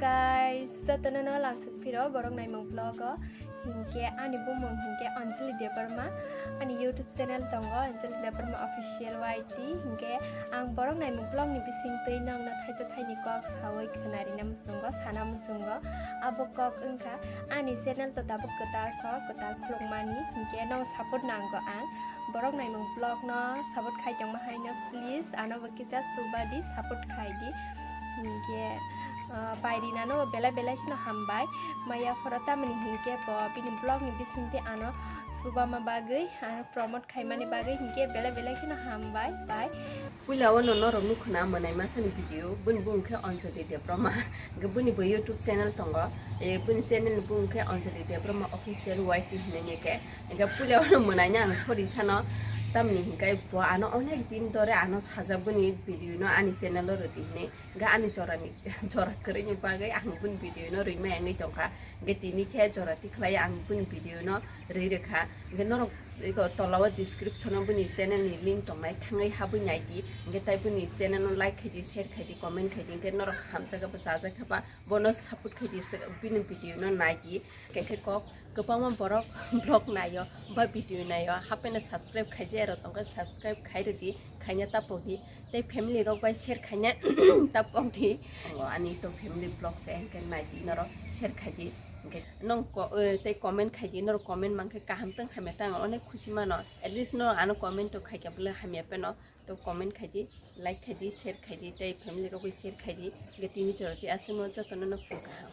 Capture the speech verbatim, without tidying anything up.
Guys, jotono no lamsuk phiro borok naimung vlog o. Hinkhe ani bumung hinkhe Anjali Debbarma, ani YouTube channel tongo Anjali Debbarma Official Y T. Hinkhe ang borok naimung vlog ni bising twi nongno thaito thaini kok sawi khwnarina muchungo, sana muchungo. Abo kok wngkha ani channel to tabuk kwtal kho, kwtal khulukmani, hinkhe no support nango ang. Borok naimung vlog no support khai tongma haino please ano bo kisa chuba di, support khai di. Hinkhe, ah, Pairina no belai belai kheno hambai. Maya phoro tamoni hinkhe bo bini vlog ni bisingtwi ano chubama bagwi, ano promote khaimani bagwi hinkhe belai belai kheno hambai bai. Puila o no norok nukhuna mwnai masani video, bini bumung khe Anjali Debbarma. Hinkhe bini bo YouTube channel tongo. E, bini channel ni bumung khe Anjali Debbarma Official Y T hinwi khe. Hinkhe puila o no mwnaino ang sorry sano. Tamni hinkhe bo ano onek din dore ano sajak bini video no ani channel o rwdi hinwi. Hinkhe ani jorani, jora kwrwini bagwi ang bini video no rwimai wngwi tongkha. Hinkhe tini khe jora tikhlai ang bini video no rwi rwkha. Hinkhe norok eko tola o description o bini channel ni link tongnai, thangwi habwi naidi. Hinkhe tai bini channel no like khaidi, share khaidi, comment khaidi. Hinkhe norok hamjakgaba, chajakgaba bono support khaidi, bini video no naidi. Kaisa kok, kwbangma borok vlog naio ba video naio, hapheno subscribe khaijaya rok tongkha, subscribe khai rwdi, khaina tapokdi, tei family rok bai share khaina tapokdi. O ani to family vlog se hinkhe naidi norok share khaidi, hinkhe nong ko-, eh, tei comment khaidi, norok comment mankhe kaham tong hamya tong ang onek khusi mano, at least norok ano comment to khaikha bwle hamya pheno, to comment khaidi, like khaidi, share khaidi, tei family rok bai share khaidi, hinkhe tini joroti aswkno jotono no phung kaham.